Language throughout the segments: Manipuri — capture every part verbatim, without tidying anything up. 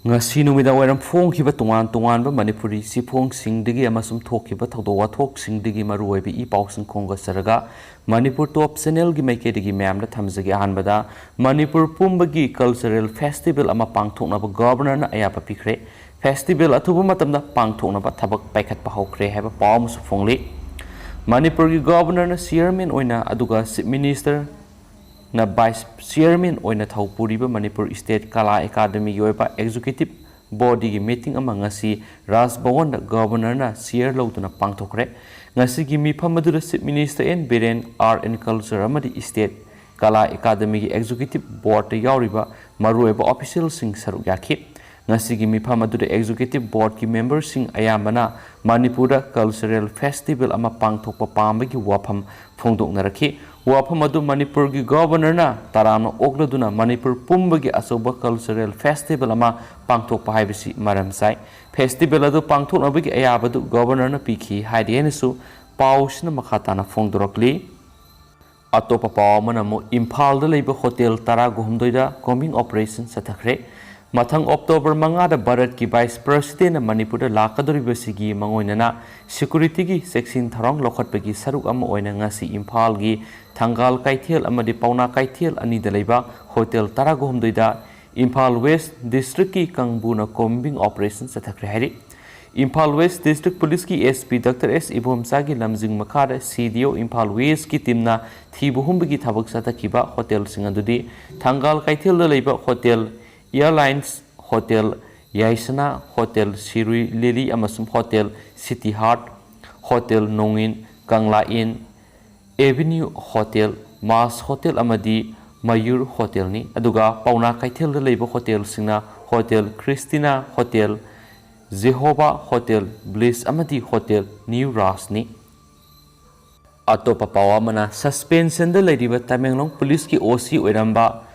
ꯉꯁꯤ ꯅꯨꯃꯤꯗꯥꯡ ꯋꯥꯏꯔꯝ ꯐꯣꯡꯈꯤꯕ ꯇꯣꯉꯥꯟ ꯇꯣꯉꯥꯟꯕ ꯃꯅꯤꯄꯨꯔꯤ ꯆꯦꯐꯣꯡꯁꯤꯡꯗꯒꯤ ꯑꯃꯁꯨꯡ ꯊꯣꯛꯈꯤꯕ ꯊꯧꯗꯣꯛ ꯋꯥꯊꯣꯛꯁꯤꯡꯗꯒꯤ ꯃꯔꯨꯑꯣꯏꯕ ꯏ ꯄꯥꯎꯁꯤꯡ ꯈꯣꯝꯒꯠꯆꯔꯒ ꯃꯅꯤꯄꯨꯔ ꯇꯣꯞ ꯆꯦꯅꯦꯜꯒꯤ ꯃꯥꯏꯀꯩꯗꯒꯤ ꯃꯌꯥꯝꯗ ꯊꯝꯖꯒꯦ꯫ ꯑꯍꯥꯟꯕꯗ, ꯃꯅꯤꯄꯨꯔ ꯄꯨꯝꯕꯒꯤ ꯀꯜꯆꯔꯦꯜ ꯐꯦꯁꯇꯤꯚꯦꯜ ꯑꯃ ꯄꯥꯡꯊꯣꯛꯅꯕ ꯒꯕꯔꯅꯔꯅ ꯑꯌꯥꯕ ꯄꯤꯈ꯭ꯔꯦ꯫ ꯐꯦꯁꯇꯤꯚꯦꯜ ꯑꯊꯨꯕ ꯃꯇꯝꯗ ꯄꯥꯡꯊꯣꯛꯅꯕ ꯊꯕꯛ ꯄꯥꯏꯈꯠꯄ ꯍꯧꯈ꯭ꯔꯦ ꯍꯥꯏꯕ ꯄꯥꯎ ꯑꯃꯁꯨ ꯐꯣꯡꯂꯤ꯫ ꯃꯅꯤꯄꯨꯔꯒꯤ ꯒꯕꯔꯅꯔꯅ ꯆꯤꯌꯔꯃꯦꯟ ꯑꯣꯏꯅ ꯑꯗꯨꯒ ꯆꯤꯐ ꯃꯤꯅꯤꯁꯇꯔ ꯅ ꯚꯥꯏꯁ ꯆꯤꯌꯔꯃꯦꯟ ꯑꯣꯏꯅ ꯊꯧ ꯄꯨꯔꯤꯕ ꯃꯅꯤꯄꯨꯔ ꯁ꯭ꯇꯦꯠ ꯀꯂꯥ ꯑꯦꯀꯥꯗꯃꯤꯒꯤ ꯑꯣꯏꯕ ꯑꯦꯛꯖꯤꯀ꯭ꯌꯨꯇꯤꯚ ꯕꯣꯗꯤꯒꯤ ꯃꯤꯇꯤꯡ ꯑꯃ ꯉꯁꯤ ꯔꯥꯖ ꯚꯋꯟꯗ ꯒꯕꯔꯅꯔꯅ ꯆꯤꯌꯔ ꯂꯧꯗꯨꯅ ꯄꯥꯡꯊꯣꯛꯈ꯭ꯔꯦ꯫ ꯉꯁꯤꯒꯤ ꯃꯤꯐꯝ ꯑꯗꯨꯗ chief minister N Biren, art and culture ꯑꯃꯗꯤ ꯁ꯭ꯇꯦꯠ ꯀꯂꯥ ꯑꯦꯀꯥꯗꯃꯤꯒꯤ ꯑꯦꯛꯖꯤꯀ꯭ꯌꯨꯇꯤꯚ ꯕꯣꯔꯗꯇ ꯌꯥꯎꯔꯤꯕ ꯃꯔꯨꯑꯣꯏꯕ ꯑꯣꯐꯤꯁꯤꯌꯦꯜꯁꯤꯡ ꯁꯔꯨꯛ ꯌꯥꯈꯤ꯫ ꯉꯁꯤꯒꯤ ꯃꯤꯐꯝ ꯑꯗꯨꯗ ꯑꯦꯛꯖꯤꯀ꯭ꯌꯨꯇꯤꯚ ꯕꯣꯔꯗꯀꯤ ꯃꯦꯝꯕꯔꯁꯤꯡ ꯑꯌꯥꯝꯕꯅ ꯃꯅꯤꯄꯨꯔꯗ ꯀꯜꯆꯔꯦꯜ ꯐꯦꯁꯇꯤꯚꯦꯜ ꯑꯃ ꯄꯥꯡꯊꯣꯛꯄ ꯄꯥꯝꯕꯒꯤ ꯋꯥꯐꯝ ꯐꯣꯡꯗꯣꯛꯅꯔꯛꯈꯤ꯫ ꯋꯥꯐꯝ ꯑꯗꯨ ꯃꯅꯤꯄꯨꯔꯒꯤ ꯒꯕꯔꯅꯔꯅ ꯇꯔꯥꯝꯅ ꯑꯣꯛꯂꯗꯨꯅ ꯃꯅꯤꯄꯨꯔ ꯄꯨꯝꯕꯒꯤ ꯑꯆꯧꯕ ꯀꯜꯆꯔꯦꯜ ꯐꯦꯁꯇꯤꯚꯦꯜ ꯑꯃ ꯄꯥꯡꯊꯣꯛꯄ ꯍꯥꯏꯕꯁꯤ ꯃꯔꯝ ꯆꯥꯏ꯫ ꯐꯦꯁꯇꯤꯚꯦꯜ ꯑꯗꯨ ꯄꯥꯡꯊꯣꯛꯅꯕꯒꯤ ꯑꯌꯥꯕꯗꯨ ꯒꯕꯔꯅꯔꯅ ꯄꯤꯈꯤ ꯍꯥꯏꯔꯤ ꯍꯥꯏꯅꯁꯨ ꯄꯥꯎꯁꯤꯅ ꯃꯈꯥ ꯇꯥꯅ ꯐꯣꯡꯗꯣꯔꯛꯂꯤ꯫ ꯑꯇꯣꯞꯄ ꯄꯥꯎ ꯑꯃꯅ ꯑꯃꯨꯛ ꯏꯝꯐꯥꯜꯗ ꯂꯩꯕ ꯍꯣꯇꯦꯜ ꯇꯔꯥꯒ ꯍꯨꯝꯗꯣꯏꯗ ꯀꯣꯝꯕꯤꯡ ꯑꯣꯄꯔꯦꯁꯟ ꯆꯠꯊꯈ꯭ꯔꯦ꯫ ꯃꯊꯪ ꯑꯣꯛꯇꯣꯕꯔ ꯃꯉꯥꯗ ꯚꯥꯔꯠꯀꯤ ꯚꯥꯏꯁ ꯄ꯭ꯔꯁꯤꯗꯦꯟꯅ ꯃꯅꯤꯄꯨꯔꯗ ꯂꯥꯛꯀꯗꯧꯔꯤꯕꯁꯤꯒꯤ ꯃꯥꯡꯑꯣꯏꯅꯅ ꯁꯦꯀ꯭ꯌꯨꯔꯤꯇꯤꯒꯤ ꯆꯦꯛꯁꯤꯟ ꯊꯧꯔꯥꯡ ꯂꯧꯈꯠꯄꯒꯤ ꯁꯔꯨꯛ ꯑꯃ ꯑꯣꯏꯅ ꯉꯁꯤ ꯏꯝꯐꯥꯜꯒꯤ ꯊꯪꯒꯥꯜ ꯀꯩꯊꯦꯜ ꯑꯃꯗꯤ ꯄꯥꯎꯅꯥ ꯀꯩꯊꯦꯜ ꯑꯅꯤꯗ ꯂꯩꯕ ꯍꯣꯇꯦꯜ ꯇꯔꯥꯒ ꯍꯨꯝꯗꯣꯏꯗ ꯏꯝꯐꯥꯜ ꯋꯦꯁ ꯗꯤꯁꯇ꯭ꯔꯤꯛꯀꯤ ꯀꯥꯡꯕꯨꯅ ꯀꯣꯝꯕꯤꯡ ꯑꯣꯄꯔꯦꯁꯟ ꯆꯠꯊꯈ꯭ꯔꯦ ꯍꯥꯏꯔꯤ꯫ ꯏꯝꯐꯥꯜ ꯋꯦꯁ ꯗꯤꯁꯇ꯭ꯔꯤꯛ ꯄꯨꯂꯤꯁꯀꯤ ꯑꯦꯁ ꯄꯤ ꯗꯥꯛꯇꯔ ꯑꯦꯁ ꯏꯕꯣꯝꯆꯥꯒꯤ ꯂꯝꯖꯤꯡ ꯃꯈꯥꯗ ꯁꯤ ꯗꯤ ꯑꯣ ꯏꯝꯐꯥꯜ ꯋꯦꯁꯀꯤ ꯇꯤꯝꯅ ꯊꯤꯕ ꯍꯨꯝꯕꯒꯤ ꯊꯕꯛ ꯆꯠꯊꯈꯤꯕ ꯍꯣꯇꯦꯜꯁꯤꯡ ꯑꯗꯨꯗꯤ ꯊꯪꯒꯥꯜ ꯀꯩꯊꯦꯜꯗ ꯂꯩꯕ hotel airlines, hotel Yaisna, hotel Shirui lily ꯑꯃꯁꯨꯡ ꯍꯣꯇꯦꯜ ꯁꯤꯇꯤ ꯍꯥꯔꯠ, ꯍꯣꯇꯦꯜ ꯅꯣꯡꯏꯟ, ꯀꯪꯂꯥ ꯏꯟ, ꯑꯦꯚꯤꯅ꯭ꯌꯨ ꯍꯣꯇꯦꯜ, ꯃꯥꯁ ꯍꯣꯇꯦꯜ ꯑꯃꯗꯤ ꯃꯌꯨꯔ ꯍꯣꯇꯦꯜꯅꯤ꯫ ꯑꯗꯨꯒ ꯄꯥꯎꯅꯥ ꯀꯩꯊꯦꯜꯗ ꯂꯩꯕ ꯍꯣꯇꯦꯜꯁꯤꯡꯅ hotel Christina, hotel Jehovah, hotel bliss ꯑꯃꯗꯤ ꯍꯣꯇꯦꯜ ꯅ꯭ꯌꯨ ꯔꯥꯖꯅꯤ꯫ ꯑꯇꯣꯞꯄ ꯄꯥꯎ ꯑꯃꯅ, ꯁꯁꯄꯦꯟꯁꯟꯗ ꯂꯩꯔꯤꯕ ꯇꯃꯦꯡꯂꯣꯡ ꯄꯨꯂꯤꯁꯀꯤ ꯑꯣ ꯁꯤ ꯑꯣꯏꯔꯝꯕ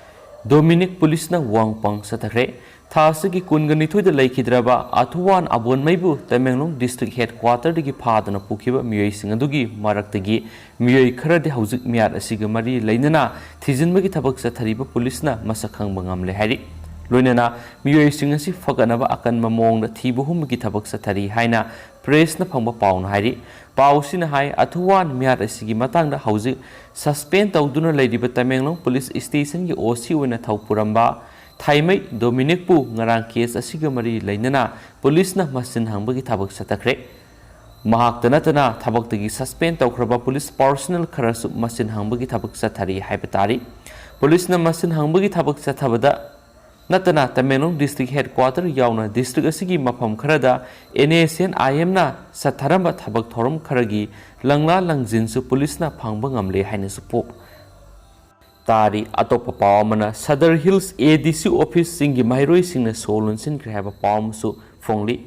ꯗꯣꯃꯤꯅꯤꯛ ꯄꯨꯂꯤꯁꯅ ꯋꯥꯡꯄꯪ ꯆꯠꯊꯈ꯭ꯔꯦ꯫ ꯊꯥ ꯑꯁꯤꯒꯤ ꯀꯨꯟꯒ ꯅꯤꯊꯣꯏꯗ ꯂꯩꯈꯤꯗ꯭ꯔꯕ ꯑꯊꯨꯋꯥꯟ ꯑꯕꯣꯟꯃꯩꯕꯨ ꯇꯃꯦꯡꯂꯣꯡ ꯗꯤꯁꯇ꯭ꯔꯤꯛ ꯍꯦꯗꯀ꯭ꯋꯥꯇꯔꯗꯒꯤ ꯐꯥꯗꯨꯅ ꯄꯨꯈꯤꯕ ꯃꯤꯑꯣꯏꯁꯤꯡ ꯑꯗꯨꯒꯤ ꯃꯔꯛꯇꯒꯤ ꯃꯤꯑꯣꯏ ꯈꯔꯗꯤ ꯍꯧꯖꯤꯛ ꯃꯤꯍꯥꯠ ꯑꯁꯤꯒ ꯃꯔꯤ ꯂꯩꯅꯅ ꯊꯤꯖꯤꯟꯕꯒꯤ ꯊꯕꯛ ꯆꯠꯊꯔꯤꯕ ꯄꯨꯂꯤꯁꯅ ꯃꯁꯛ ꯈꯪꯕ ꯉꯝꯂꯦ ꯍꯥꯏꯔꯤ꯫ ꯂꯣꯏꯅꯅ ꯃꯤꯑꯣꯏꯁꯤꯡ ꯑꯁꯤ ꯐꯒꯠꯅꯕ ꯑꯀꯟꯕ ꯃꯑꯣꯡꯗ ꯊꯤꯕ ꯍꯨꯝꯕꯒꯤ ꯊꯕꯛ ꯆꯠꯊꯔꯤ ꯍꯥꯏꯅ ꯄ꯭ꯔꯦꯁꯅ ꯐꯪꯕ ꯄꯥꯎꯅ ꯍꯥꯏꯔꯤ꯫ ꯄꯥꯎꯁꯤꯅ ꯍꯥꯏ, ꯑꯊꯨꯋꯥꯟ ꯃꯤꯍꯥꯠ ꯑꯁꯤꯒꯤ ꯃꯇꯥꯡꯗ ꯍꯧꯖꯤꯛ ꯁꯁꯄꯦꯟ ꯇꯧꯗꯨꯅ ꯂꯩꯔꯤꯕ ꯇꯃꯦꯡꯂꯣꯡ ꯄꯨꯂꯤꯁ ꯁ꯭ꯇꯦꯁꯟꯒꯤ ꯑꯣ ꯁꯤ ꯑꯣꯏꯅ ꯊꯧ ꯄꯨꯔꯝꯕ ꯊꯥꯏꯃꯩ ꯗꯣꯃꯤꯅꯤꯛꯄꯨ ꯉꯔꯥꯡ ꯀꯦꯁ ꯑꯁꯤꯒ ꯃꯔꯤ ꯂꯩꯅꯅ ꯄꯨꯂꯤꯁꯅ ꯃꯁꯤꯟ ꯍꯪꯕꯒꯤ ꯊꯕꯛ ꯆꯠꯊꯈ꯭ꯔꯦ꯫ ꯃꯍꯥꯛꯇ ꯅꯠꯇꯅ ꯊꯕꯛꯇꯒꯤ ꯁꯁꯄꯦꯟ ꯇꯧꯈ꯭ꯔꯕ ꯄꯨꯂꯤꯁ ꯄꯥꯔꯁꯣꯅꯦꯜ ꯈꯔꯁꯨ ꯃꯁꯤꯟ ꯍꯪꯕꯒꯤ ꯊꯕꯛ ꯆꯠꯊꯔꯤ ꯍꯥꯏꯕ ꯇꯥꯔꯤ꯫ ꯄꯨꯂꯤꯁꯅ ꯃꯁꯤꯟ ꯍꯪꯕꯒꯤ ꯊꯕꯛ ꯆꯠꯊꯕꯗ ꯅꯠꯇꯅ ꯇꯃꯦꯡꯂꯣꯡ ꯗꯤꯁꯇ꯭ꯔꯤꯛ ꯍꯦꯗꯀ꯭ꯋꯥꯇꯔ ꯌꯥꯎꯅ ꯗꯤꯁꯇ꯭ꯔꯤꯛ ꯑꯁꯤꯒꯤ ꯃꯐꯝ ꯈꯔꯗ ꯑꯦꯟ ꯑꯦꯁ ꯑꯦꯟ ꯑꯥꯏ ꯑꯦꯝꯅ ꯆꯠꯊꯔꯝꯕ ꯊꯕꯛ ꯊꯧꯔꯝ ꯈꯔꯒꯤ ꯂꯪꯂꯥ ꯂꯪꯖꯤꯟꯁꯨ ꯄꯨꯂꯤꯁꯅ ꯐꯪꯕ ꯉꯝꯂꯦ ꯍꯥꯏꯅꯁꯨ ꯄꯣ-, ꯇꯥꯔꯤ꯫ ꯑꯇꯣꯞꯄ ꯄꯥꯎ ꯑꯃꯅ, ꯁꯗꯔ ꯍꯤꯜꯁ ꯑꯦ ꯗꯤ ꯁꯤ ꯑꯣꯐꯤꯁꯁꯤꯡꯒꯤ ꯃꯍꯩꯔꯣꯏꯁꯤꯡꯅ ꯁꯣ ꯂꯣꯟꯁꯤꯟꯈ꯭ꯔꯦ ꯍꯥꯏꯕ ꯄꯥꯎ ꯑꯃꯁꯨ ꯐꯣꯡꯂꯤ꯫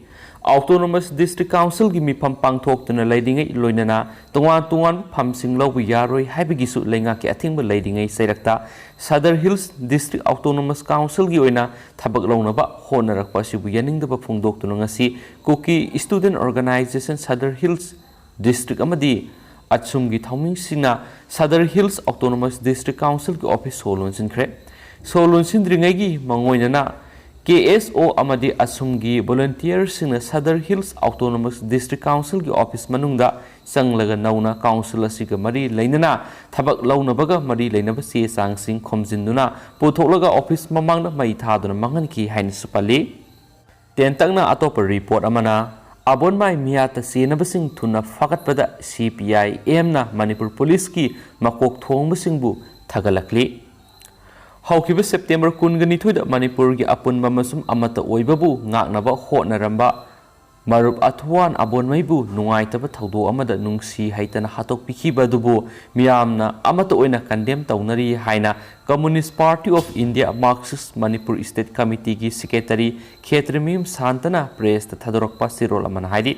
ꯑꯣꯇꯣꯅꯣꯃꯁ ꯗꯤꯁꯇ꯭ꯔꯤꯛ ꯀꯥꯎꯟꯁꯤꯜꯒꯤ ꯃꯤꯐꯝ ꯄꯥꯡꯊꯣꯛꯇꯨꯅ ꯂꯩꯔꯤꯉꯩ, ꯂꯣꯏꯅꯅ ꯇꯣꯉꯥꯟ ꯇꯣꯉꯥꯟꯕ ꯐꯝꯁꯤꯡ ꯂꯧꯕ ꯌꯥꯔꯣꯏ ꯍꯥꯏꯕꯒꯤꯁꯨ ꯂꯩꯉꯥꯛꯀꯤ ꯑꯊꯤꯡꯕ ꯂꯩꯔꯤꯉꯩ ꯆꯩꯔꯛꯇ ꯁꯗꯔ ꯍꯤꯜꯁ ꯗꯤꯁꯇ꯭ꯔꯤꯛ ꯑꯣꯇꯣꯅꯣꯃꯁ ꯀꯥꯎꯟꯁꯤꯜꯒꯤ ꯑꯣꯏꯅ ꯊꯕꯛ ꯂꯧꯅꯕ ꯍꯣꯠꯅꯔꯛꯄ ꯑꯁꯤꯕꯨ ꯌꯥꯅꯤꯡꯗꯕ ꯐꯣꯡꯗꯣꯛꯇꯨꯅ ꯉꯁꯤ ꯀꯨꯀꯤ student organisation Sadar hills district ꯑꯃꯗꯤ ꯑꯁꯨꯝꯒꯤ ꯊꯧꯃꯤꯁꯤꯡꯅ ꯁꯗꯔ ꯍꯤꯜꯁ ꯑꯣꯇꯣꯅꯣꯃꯁ ꯗꯤꯁꯇ꯭ꯔꯤꯛ ꯀꯥꯎꯟꯁꯤꯜꯒꯤ ꯑꯣꯐꯤꯁ ꯁꯣ ꯂꯣꯟꯁꯤꯟꯈ꯭ꯔꯦ꯫ ꯁꯣ ꯂꯣꯟꯁꯤꯟꯗ꯭ꯔꯤꯉꯩꯒꯤ ꯃꯥꯡꯑꯣꯏꯅꯅ ꯀꯦ ꯑꯦꯁ ꯑꯣ ꯑꯃꯗꯤ ꯑꯁꯨꯝꯒꯤ ꯚꯣꯂꯨꯟꯇꯤꯌꯔꯁꯤꯡꯅ ꯁꯗꯔ ꯍꯤꯜꯁ ꯑꯣꯇꯣꯅꯣꯃꯁ ꯗꯤꯁꯇ꯭ꯔꯤꯛ ꯀꯥꯎꯟꯁꯤꯜꯒꯤ ꯑꯣꯐꯤꯁ ꯃꯅꯨꯡꯗ ꯆꯪꯂꯒ ꯅꯧꯅ ꯀꯥꯎꯟꯁꯤꯜ ꯑꯁꯤꯒ ꯃꯔꯤ ꯂꯩꯅꯅ ꯊꯕꯛ ꯂꯧꯅꯕꯒ ꯃꯔꯤ ꯂꯩꯅꯕ ꯆꯦ ꯆꯥꯡꯁꯤꯡ ꯈꯣꯝꯖꯤꯟꯗꯨꯅ ꯄꯨꯊꯣꯛꯂꯒ ꯑꯣꯐꯤꯁ ꯃꯃꯥꯡꯗ ꯃꯩ ꯊꯥꯗꯨꯅ ꯃꯥꯡꯍꯟꯈꯤ ꯍꯥꯏꯅꯁꯨ ꯄꯜꯂꯤ꯫ ꯇꯦꯟꯇꯛꯅ ꯑꯇꯣꯞꯄ ꯔꯤꯄꯣꯔꯠ ꯑꯃꯅ, ꯑꯕꯣꯟꯃꯥꯏ ꯃꯤꯌꯥꯠꯇ ꯆꯦꯟꯅꯕꯁꯤꯡ ꯊꯨꯅ ꯐꯥꯒꯠꯄꯗ ꯁꯤ ꯄꯤ ꯑꯥꯏ ꯑꯦꯝꯅ ꯃꯅꯤꯄꯨꯔ ꯄꯨꯂꯤꯁꯀꯤ ꯃꯀꯣꯛ ꯊꯣꯡꯕꯁꯤꯡꯕꯨ ꯊꯥꯒꯠꯂꯛꯂꯤ꯫ ꯍꯧꯈꯤꯕ ꯁꯦꯞꯇꯦꯝꯕꯔ ꯀꯨꯟꯒ ꯅꯤꯊꯣꯏꯗ ꯃꯅꯤꯄꯨꯔꯒꯤ ꯑꯄꯨꯟꯕ ꯑꯃꯁꯨꯡ ꯑꯃꯠꯇ ꯑꯣꯏꯕꯕꯨ ꯉꯥꯛꯅꯕ ꯍꯣꯠꯅꯔꯝꯕ ꯃꯔꯨꯞ ꯑꯊꯨꯋꯥꯟ ꯑꯕꯣꯟꯃꯩꯕꯨ ꯅꯨꯡꯉꯥꯏꯇꯕ ꯊꯧꯗꯣꯛ ꯑꯃꯗ ꯅꯨꯡꯁꯤ ꯍꯩꯇꯅ ꯍꯥꯠꯇꯣꯛꯄꯤꯈꯤꯕ ꯑꯗꯨꯕꯨ ꯃꯤꯌꯥꯝꯅ ꯑꯃꯠꯇ ꯑꯣꯏꯅ ꯀꯟꯗꯦꯝ ꯇꯧꯅꯔꯤ ꯍꯥꯏꯅ Communist Party of India Marxist Manipur State Committeeꯒꯤ ꯁꯦꯀ꯭ꯔꯦꯇꯔꯤ ꯈꯦꯇ꯭ꯔꯤꯃꯌꯨꯝ ꯁꯥꯟꯇꯅ ꯄ꯭ꯔꯦꯁꯇ ꯊꯥꯗꯣꯔꯛꯄ ꯆꯦꯔꯣꯜ ꯑꯃꯅ ꯍꯥꯏꯔꯤ꯫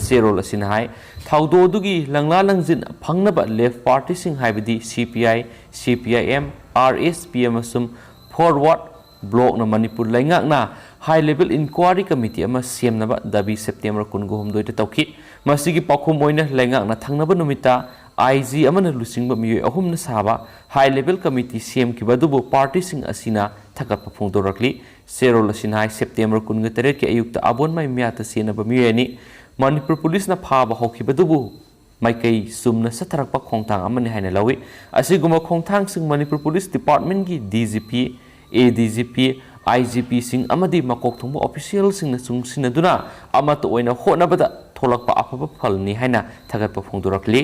ꯆꯦꯔꯣꯜ ꯑꯁꯤꯅ ꯍꯥꯏ, ꯊꯧꯗꯣꯛ ꯑꯗꯨꯒꯤ ꯂꯪꯂꯥ ꯂꯪꯖꯤꯟ ꯐꯪꯅꯕ ꯂꯦꯐ ꯄꯥꯔꯇꯤꯁꯤꯡ ꯍꯥꯏꯕꯗꯤ ꯁꯤ ꯄꯤ ꯑꯥꯏ, ꯁꯤ P I M, R S P ꯑꯃꯁꯨꯡ ꯐꯣꯔꯋꯥꯔꯗ ꯕ꯭ꯂꯣꯛꯅ ꯃꯅꯤꯄꯨꯔ ꯂꯩꯉꯥꯛꯅ ꯍꯥꯏ ꯂꯦꯚꯦꯜ ꯏꯟꯀ꯭ꯋꯥꯔꯤ ꯀꯃꯤꯇꯤ ꯑꯃ ꯁꯦꯝꯅꯕ ꯗꯥꯕꯤ ꯁꯦꯞꯇꯦꯝꯕꯔ ꯀꯨꯟꯒ ꯍꯨꯝꯗꯣꯏꯗ ꯇꯧꯈꯤ꯫ ꯃꯁꯤꯒꯤ ꯄꯥꯎꯈꯨꯝ ꯑꯣꯏꯅ ꯂꯩꯉꯥꯛꯅ ꯊꯪꯅꯕ ꯅꯨꯃꯤꯠꯇ ꯑꯥꯏ ꯖꯤ ꯑꯃꯅ ꯂꯨꯆꯤꯡꯕ ꯃꯤꯑꯣꯏ ꯑꯍꯨꯝꯅ ꯁꯥꯕ ꯍꯥꯏ ꯂꯦꯚꯦꯜ ꯀꯃꯤꯇꯤ ꯁꯦꯝꯈꯤꯕ ꯑꯗꯨꯕꯨ ꯄꯥꯔꯇꯤꯁꯤꯡ ꯑꯁꯤꯅ ꯊꯥꯒꯠꯄ ꯐꯣꯡꯗꯣꯔꯛꯂꯤ꯫ ꯆꯦꯔꯣꯜ ꯑꯁꯤꯅ ꯍꯥꯏ, ꯁꯦꯞꯇꯦꯝꯕꯔ ꯀꯨꯟꯒ ꯇꯔꯦꯠꯀꯤ ꯑꯌꯨꯛꯇ ꯑꯕꯣꯟꯃꯩ ꯃꯤꯌꯥꯠꯇ ꯆꯦꯟꯅꯕ ꯃꯤꯑꯣꯏ ꯑꯅꯤ ꯃꯅꯤꯄꯨꯔ ꯄꯨꯂꯤꯁꯅ ꯐꯥꯕ ꯍꯧꯈꯤꯕꯗꯨꯕꯨ ꯃꯥꯏꯀꯩ ꯆꯨꯝꯅ ꯆꯠꯊꯔꯛꯄ ꯈꯣꯡꯊꯥꯡ ꯑꯃꯅꯤ ꯍꯥꯏꯅ ꯂꯧꯏ꯫ ꯑꯁꯤꯒꯨꯝꯕ ꯈꯣꯡꯊꯥꯡꯁꯤꯡ ꯃꯅꯤꯄꯨꯔ ꯄꯨꯂꯤꯁ ꯗꯤꯄꯥꯔꯠꯃꯦꯟꯒꯤ ꯗꯤ ꯖꯤ ꯄꯤ, ꯑꯦ ꯗꯤ ꯖꯤ ꯄꯤ, ꯑꯥꯏ ꯖꯤ ꯄꯤꯁꯤꯡ ꯑꯃꯗꯤ ꯃꯀꯣꯛ ꯊꯣꯡꯕ ꯑꯣꯐꯤꯁꯤꯌꯦꯜꯁꯤꯡꯅ ꯆꯨꯡꯁꯤꯟꯅꯗꯨꯅ ꯑꯃꯠꯇ ꯑꯣꯏꯅ ꯍꯣꯠꯅꯕꯗ ꯊꯣꯛꯂꯛꯄ ꯑꯐꯕ ꯐꯜꯅꯤ ꯍꯥꯏꯅ ꯊꯥꯒꯠꯄ ꯐꯣꯡꯗꯣꯔꯛꯂꯤ꯫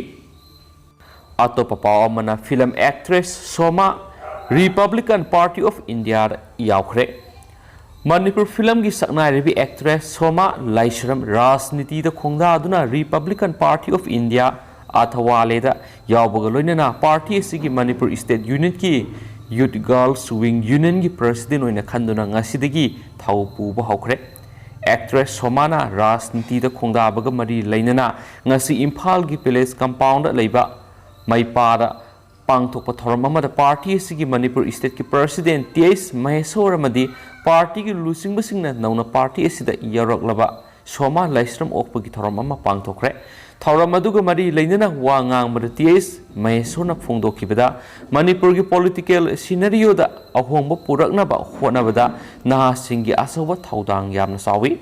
ꯑꯇꯣꯞꯄ ꯄꯥꯎ ꯑꯃꯅ, film actress Soma Republican Party of Indiaꯗ ꯌꯥꯎꯈ꯭ꯔꯦ꯫ ꯃꯅꯤꯄꯨꯔ ꯐꯤꯂꯝꯒꯤ ꯁꯛꯅꯥꯏꯔꯕꯤ ꯑꯦꯛꯇ꯭ꯔꯦꯁ ꯁꯣꯃꯥ ꯂꯥꯏꯁ꯭ꯔꯝ ꯔꯥꯖꯅꯤꯇꯤꯗ ꯈꯣꯡꯗꯥꯗꯨꯅ Republican Party of India ꯑꯊꯋꯥꯂꯦꯗ ꯌꯥꯎꯕꯒ ꯂꯣꯏꯅꯅ ꯄꯥꯔꯇꯤ ꯑꯁꯤꯒꯤ ꯃꯅꯤꯄꯨꯔ ꯁ꯭ꯇꯦꯠ ꯌꯨꯅꯤꯠꯀꯤ Youth Girls Wing Unionꯒꯤ ꯄ꯭ꯔꯁꯤꯗꯦꯟ ꯑꯣꯏꯅ ꯈꯟꯗꯨꯅ ꯉꯁꯤꯗꯒꯤ ꯊꯧ ꯄꯨꯕ ꯍꯧꯈ꯭ꯔꯦ꯫ ꯑꯦꯛꯇ꯭ꯔꯦꯁ ꯁꯣꯃꯥꯅ ꯔꯥꯖꯅꯤꯇꯤꯗ ꯈꯣꯡꯗꯥꯕꯒ ꯃꯔꯤ ꯂꯩꯅꯅ ꯉꯁꯤ ꯏꯝꯐꯥꯜꯒꯤ ꯄꯦꯂꯦꯁ ꯀꯝꯄꯥꯎꯟꯗ ꯂꯩꯕ ꯃꯩꯄꯥꯗ ꯄꯥꯡꯊꯣꯛꯄ ꯊꯧꯔꯝ ꯑꯃꯗ ꯄꯥꯔꯇꯤ ꯑꯁꯤꯒꯤ ꯃꯅꯤꯄꯨꯔ ꯁ꯭ꯇꯦꯠꯀꯤ ꯄ꯭ꯔꯁꯤꯗꯦꯟ ꯇꯤ ꯑꯩꯆ ꯃꯍꯦꯁꯣꯔ ꯑꯃꯗꯤ ꯄꯥꯔꯇꯤꯒꯤ ꯂꯨꯆꯤꯡꯕꯁꯤꯡꯅ ꯅꯧꯅ ꯄꯥꯔꯇꯤ ꯑꯁꯤꯗ ꯌꯥꯎꯔꯛꯂꯕ ꯁꯣꯃꯥ ꯂꯥꯏꯁ꯭ꯔꯝ ꯑꯣꯛꯄꯒꯤ ꯊꯧꯔꯝ ꯑꯃ ꯄꯥꯡꯊꯣꯛꯈ꯭ꯔꯦ꯫ ꯊꯧꯔꯝ ꯑꯗꯨꯒ ꯃꯔꯤ ꯂꯩꯅꯅ ꯋꯥ ꯉꯥꯡꯕꯗ ꯇꯤ ꯑꯩꯆ ꯃꯍꯦꯁꯣꯔꯅ ꯐꯣꯡꯗꯣꯛꯈꯤꯕꯗ, ꯃꯅꯤꯄꯨꯔꯒꯤ ꯄꯣꯂꯤꯇꯤꯀꯦꯜ ꯁꯤꯅꯔꯤꯑꯣꯗ ꯑꯍꯣꯡꯕ ꯄꯨꯔꯛꯅꯕ ꯍꯣꯠꯅꯕꯗ ꯅꯍꯥꯁꯤꯡꯒꯤ ꯑꯆꯧꯕ ꯊꯧꯗꯥꯡ ꯌꯥꯝꯅ ꯆꯥꯎꯏ꯫